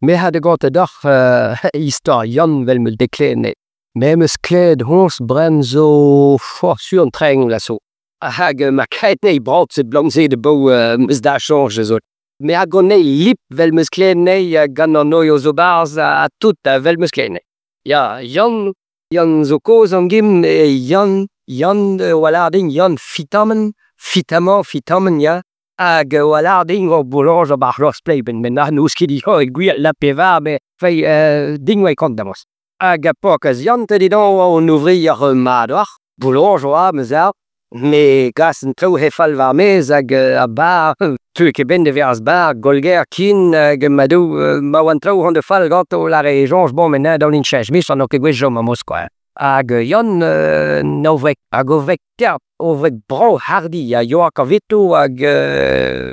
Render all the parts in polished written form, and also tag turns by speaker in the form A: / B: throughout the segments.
A: Me 'ha da gontañ deoc'h istor Yann 'vel 'm eus bet klevet anezhi. Me 'm eus klevet honnezh bremañ zo sur un 30 vloaz zo. Hag 'ma kavet anezhi brav-tre 'blam se da 'm eus dalc'het soñj eus. Me a gont anezhi lip 'vel 'm eus klevet anezhi gant an anvioù zo 'barzh ha tout 'vel 'm eus klevet anezhi. Ya, Yann, Yann zo kozh an gin eo Yann, Yann a lâr din Yann Fitamen, Fitamañ, Fitamen ya, hag a lâr din oa bouloñjer 'ba ar C'hloz-Pleiben met n'ouzon ket ivez gwir la pevar met feiz din 'oa e kont da vont. Hag a paourkaezh Yann te dit oa un ouvrier mat oc'h, bouloñjer oa ma zad, me gas an traoù he fall war-maez hag ar bar, 'teue ket 'benn da vezañ bar, gwallgaer ken hag madoù ma oa an traoù o vont da fall ganto 'lâre e soñj bon maintenant daou din cheñch micher n'on ket gouest chom amañ kwa. Hag Yann 'na wreg hag o wreg tert, o wreg brav hardi ha yoa evito hag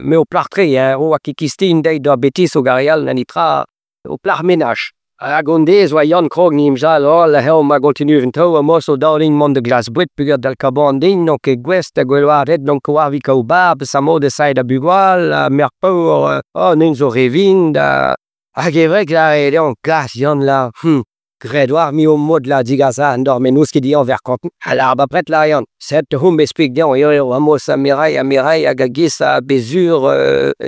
A: m'eo plac'h-tre hein, 'oa ket kistin dezhi d'ober betisoù gant ar re all na netra, o plac'h menaj. Hag un deiz 'oa Yann krog 'n em sal holl eo ma gontinu an traoù amañ zo dav din mont da glask boued peogwir dal kaban din n'on ket gouest da gwelout ret n'on ket oar 'vit kaout bar peseurt mod e say da bugale ha merc'h paour oh nin zo re vihan da... Hag e wreg 'lâre dezhañ gas Yann 'lâr graet 'oar me ho mod 'lâr degas ac'hann deoc'h met n'eus ket dezhañ 'vec'h kontant. Ha 'lâr bepred 'lâr Yann set hom esplik dezhañ eo eo amañ sa me 'ray ha me 'ray hag a gis ha bet sur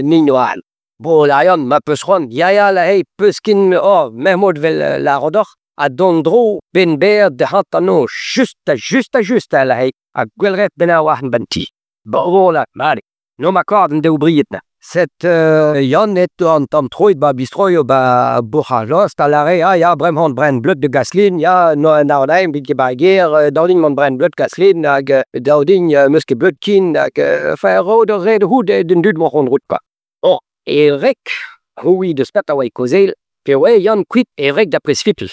A: nin 'oa. Bon 'lâr Yann ma 'peus c'hoant ya ya 'lâr hey 'peus ken oh mec'h-mod 'vel lâret deoc'h ha d'an dro 'benn berr da hanternoz just ha just ha just 'lâr hey ha gwell ret bennak a-walc'h 'ban ti. Bon bon 'lâr mat eo. N'omp akord an daou bried neuze. Set Yann aet an tamm troet 'ba bistroioù 'ba bourc'h ar Lost a lâre ah ya bremañ bren bleud da gas lin ya n'on evit ket 'ba ar gêr dav din mont bren bleud gas lin hag dav din 'meus ket bleud ken hag enfin ro d'ur ret c'hoût d'an dud 'mañ c'hoant rout kwa. Bon, e wreg, c'houi deus petra 'oa e kaozeal, pe oa Yann kuit e wreg da presbital.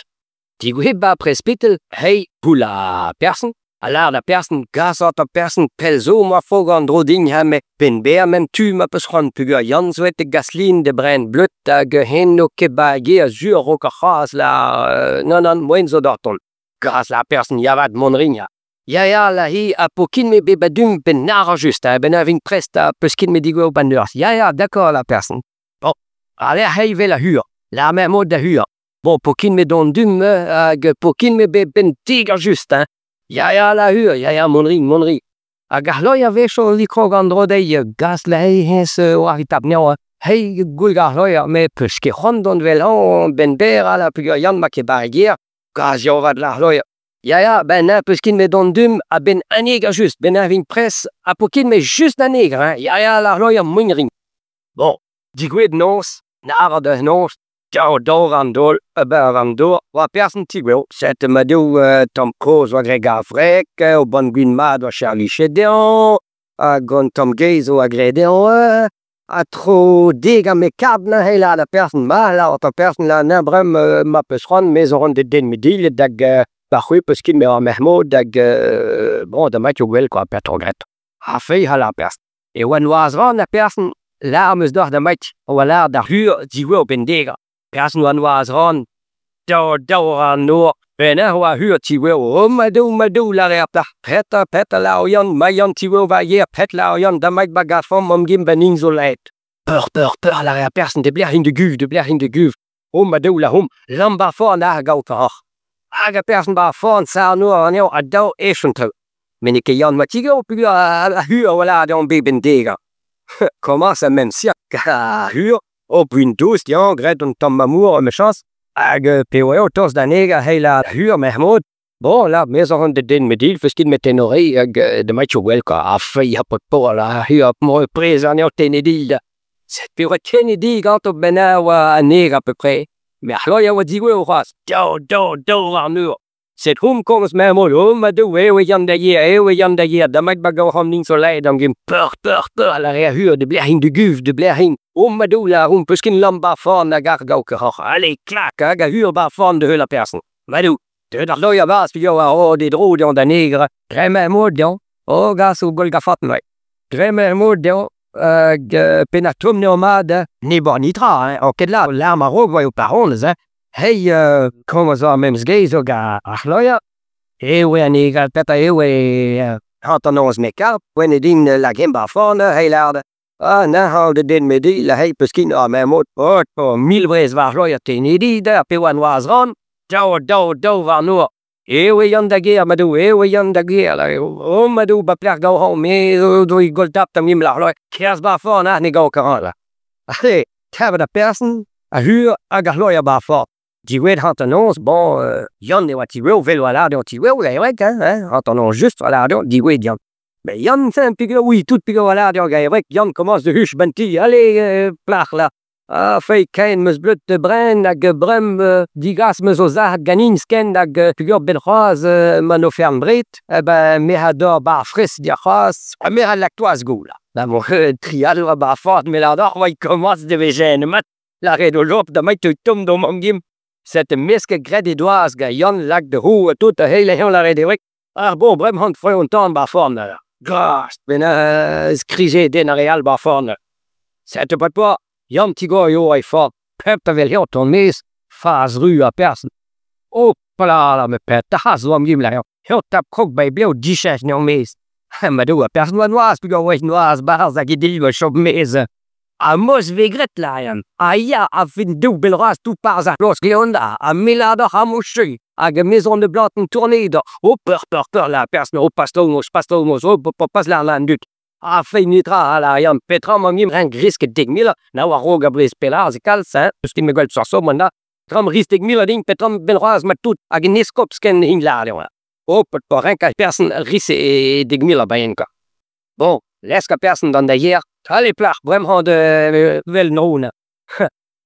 A: Degouezhet 'ba presbital, hey, poull ar person, a lâr d'ar person, gas ar person pell zo 'moa fog an dro din ha me penn-berr mem tu ma 'peus c'hoant peogwir Yann zo aet da gas lin da bren bleud hag hen n'eo ket 'ba ar gêr sur a-raok ar c'hras lâr nann nann moaien zo doc'hton. Gras lâr person ya 'vat mont 'rin ya. Ya ya lâr hi ha 'po ket me bep a dum 'benn nac'hañ just ha 'benn a vin prest ha 'peus ket me degouezho 'ba 'n urzh. Ya ya d'accord lâr person. Bon, war-lerc'h eo 'vel ar c'hur, lâr mem da c'hur. Bon, 'po ket me dont du-mañ hag 'po ket me bet 'benn degas just hein. Ya ya la hur, ya ya mont 'rin, mont 'rin. Hag ar c'hloer a-wechoù e krog an dro dezhi gas lezhi hennezh war e tap anezhañ hein. Hey, gwell ar c'hloer, met 'peus ket c'hoant dont 'vel-hañ 'benn berr ha peogwir Yann 'ma ket 'ba ar gêr. Gas ya 'vat ar c'hloer. Ya ya, ben na 'peus ket me dont du-mañ a-benn un eger just, 'benn a vin prest ha 'po ket me just an eger hein. Ya ya ar c'hloer, mont 'rin. Bon, degouezhet noz, nac'h da noz, Daou dor an daol, ober an dour, oa person ti-gweo. Set ma deo tamm kozh oa graet gant ar wreg, o bann gwin mat oa cherlichet dezhañ, hag an tamm gaezh oa graet dezhañ, ha tro dek ha me kard neuze lâr ar person, ma lâr ar person lâr na bremañ ma 'peus c'hoant me zo c'hoant da denn ma dilhad hag ba c'hwi 'peus ket me ar merc'h-mod hag bon da mat eo gwell kwa petra graet. Ha feiz ha lâr person. E oa noazh-ran ar person, lâr 'm eus deoc'h da Mike, oa lâr d'ar c'hur digouezh benn degañ. Person oa noazh-ran, daou daou an nor, benn oa hur tigouezh, oh ma Doue, ma Doue, lâre ar plac'h, petra, petra lâr Yann, ma Yann tigouezh war yer, pet lâr Yann, da Mike ba gafomp om gin ben int zo laet. Peur, peur, peur, lâre ar person, de blec'h int de guv, de blec'h int de guv. Oh ma Doue, lâr omp, lamm ba forn ar gaout hoc'h. Hag ar person ba forn, sa an nor anezhañ, ha daou echon traoù. Met n'eo ket Yann Matignon peogwir ar c'hur a oa lâret dezhañ bet 'benn degañ. Komañs ar mem sirk ar c'hur, o gwin dous dezhañ, graet un tamm amour emichañs, hag p'eo eo tost d'an eger c'hell ar c'hur merc'h-mod, bon là, me zo ran da den met 'feus ket met tenoré hag da match gwell kwa, ha feiz ha paotr paour ar c'hur m'o prez anezhañ tennet da. P'eo ret tennet ganto 'benn a oa an eger à peu près. Met ar c'hloer a oa digouezhet c'hoazh, daou, daou, daou war an eur. Set hom komz mem-holl, oh ma Doue, eo e yann da yer, eo e yann da yer, damait ba gaoc'h an zo laet an gem peur, peur, peur, a lâre ar c'hur, de blec'h int de guv, de blec'h int. Oh ma Doue, lâr hom, peus ket lamm ba forn hag ar gaout hoc'h. Allez, klak, hag ar c'hur ba forn de heul ar person. Ma Doue, deut ar loier bas, yo a ro de dro dezhañ da negr, dre mod dezhañ, oh gas o gwall gafaten, ouais. Dre mod dezhañ, hag penn ar tomm n'eo mat, ne bar nitra, hein, an ket la, l'arm a-raok oa o paronez, hein. Hey, komz ar memes gaezh hag ar c'hloer, eo an egal petra eo e hanternoz me kar, poent eo din lakaat ba forn, hey lâr. Ah, nec'h de den me di, la hei peus kin, ah, me mod, oh, oh, mil wezh war c'hloer tenedi, da, pe oa noazh ran, daou, daou, daou warnour. Eo e yan da gêr, ma dou, eo e yan da gêr, la, oh, ma dou, ba plec'h gaoc'h me zo do goll tap tamm la c'hloer. Kerzh ba forn, ah, ne gaoc'h ket la. Allez, tavet ar person, a hur hag ar c'hloer ba forn. Diwezhat hanternoz, bon, Yann e oa tiweo, vel oa lâret tiweo, e wreg, hein, hein, hanternoz just oa lâret diwezhat Yann. Mais Yann, c'est un peogwir oui, tout peogwir oa lâret gant e wreg, Yann komañs da huch 'ba'n ti, allez, plac'h là. Ah, fei, kaen 'm eus bleud da bren hag brem digas 'm eus o sac'had ganin sken hag peogwir bet c'hoazh ma oferenn-bred, eh ben me a dor 'ba ar fres dir c'hoazh, ha me a lak toaz go là. Ben bon, tri all oa 'ba ar fort, me lâr deoc'h oa komañs da vezañ mat. Lâret o lop da mait tomm d'o mamm gimp. Sete mesket graet e doaz gant Yann lak da roue tout a heil eñ lâret e wreg. Ah bon, bremañ freon tan 'ba ar forn. Gast, ben skrije den ar re all 'ba ar forn. Sete pat poa, Yann tigor eo e forn. Pep a vel eo ton maez, fas ru ha person. Oh, pala, me petra zo am gim la eo tap krog ba e blev dicheñch n'eo maez. Ma do, ar person oa noazh, peogwir oa noazh barzh hag e dil oa chom maez. Ha mos vez graet la Yann. Ha ya, a fin div bell tout parzh ar c'hloz leon ha me lâr deoc'h ha mo cheu. Hag me zo an de blaten tourné da. Oh, peur, peur, peur, la person, oh, pas taol pas taol oh, pas la an dud. Ha fei netra, ha la Yann, petra ma mim ren grisket 10,000, na war rog a brez pelar, ze kalz, hein, peus ket me gwell so man da. Tram ris 10,000 din, petram bell c'hoazh ma tout, hag en eskop sken hin lâr eo. Oh, pot pa renk a person ris e 10,000 a baen, quoi. Bon, lesk a person d'an da hier, allez plac'h, bremañ de vel no na.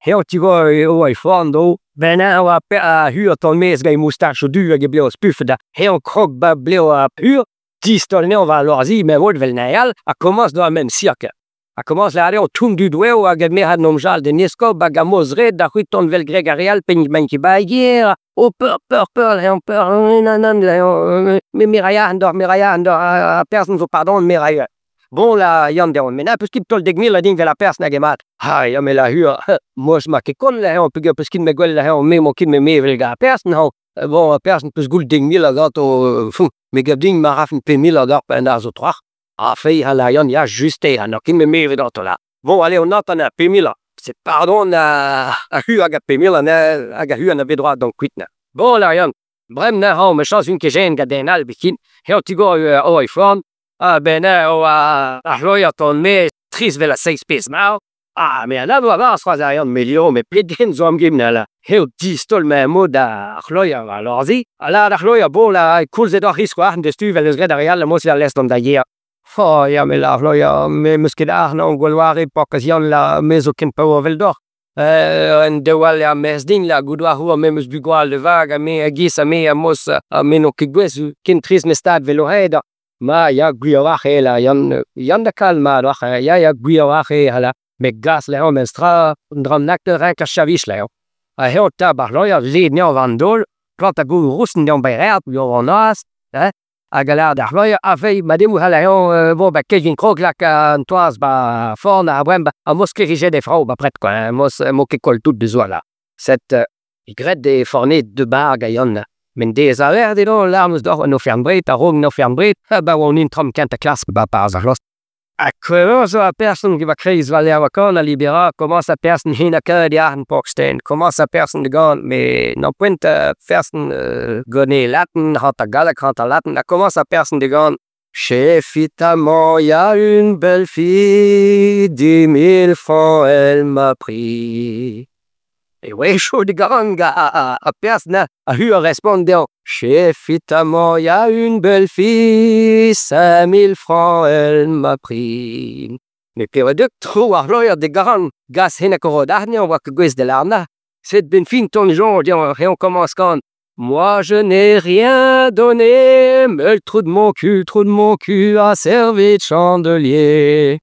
A: Eo tigor eo e forn do, ben a oa a hur ton mez gant moustache du hag e bleo spufet da. Eo krog ba bleo a hur, distol neo war lorzi, me vod vel naeal, a komañs do ar mem sirk. A komañs la eo toum du doueo hag me had nom jal de neskob hag a moz red da c'hwit ton vel greg a real pen ben ki ba hier. Oh peur, peur, peur, léon, peur, nan, nan, léon, me miraia an dor, miraia an dor, a person zo pardon, miraia. Bon la Yann deon, men a peus ket tol 10,000 a din vel ar person hag e mat. Ha, ya me la hur, mos ma ket kon la eo, peogwir peus ket me gwell la eo, me mo ket me mevel ga ar person hañ. Bon, ar person peus goul 10,000 a ganto, fou, me gav din ma rafen 5,000 a d'ar pen ar zo troc'h. Ha fei ha la Yann, ya juste eo, ha n'eo ket me mevel ganto la. Bon, allez, on entend a 5,000. C'est pardon a, a hu hag a 5,000 hag a hu an a bet droit d'an kuit na. Bon, la Yann, brem na hañ, me chañs un ket jen gant den all bikin, eo tigor eo e forn, ah ben eo a c'hloer ton me tris vel a seizh pezh marv. Ah, me an avo a vars c'hoazh a Yann, me lio, me pet den zo am gim na la. Eo distol me mod a c'hloer war lorzi. Ha la da c'hloer, bon, la koulz eo d'ar c'hoar, deus tu vel eus graet ar re all, mos la lest d'an da yer. Oh, ya, me la c'hloer, me meus ket ar naon gwall ware pa Yann la me zo ken paour vel doc'h. Un daou all a mez din la gout war oa me meus bugale de vag ha me a giz ha me a mos ha me n'on ket gwez ken trist me stad vel o hed. Ma ya gwir war eo la Yann, Yann da kalm mat war ya ya gwir war eo la me gas la men stra un dra nak de renk a chavich la. Ha eo ta bar loia led neoñ war an daol, plant a gour rousen neoñ bei red, yo an as, hein, hag a lâr d'ar c'hloer, a fei, ma demoù c'hall eo, bon, ba kegin krog lak an toaz ba forn ar brem, a mos klerijet e frao ba pret, quoi, hein, mos mo ket koll tout besoin là. Set, graet de fornet de bar ga Yann. Men dez a ver de don l'armeus doc'h an oferenn-bred, a raok an oferenn-bred, ha ba oan un tramm kentañ klask ba paz ar c'hloaz. Ha kreñv zo ar person ki va kreiz va lec'h kan a libera, komañs ar person hin ha kaet ya an porkstein, komañs ar person de gant, me n'en poent person gant latin, hant a galleg, hant a latin, ha komañs ar person de gant. Chez Fitamant, y a une belle fille, 10 000 francs elle m'a pris. E wechoù de gant a, a person a hu a respont dezhañ. Chez Fitamant, y a une belle fille, 5 000 francs elle m'a pris. Me peoa deuk tro ar loer de garan, gas hen a korod arnian oa ket gwez de l'arna. Set ben fin ton joñ dezhañ on commence gant. Moi je n'ai rien donné, mais le trou de mon cul, trou de mon cul a servi de chandelier.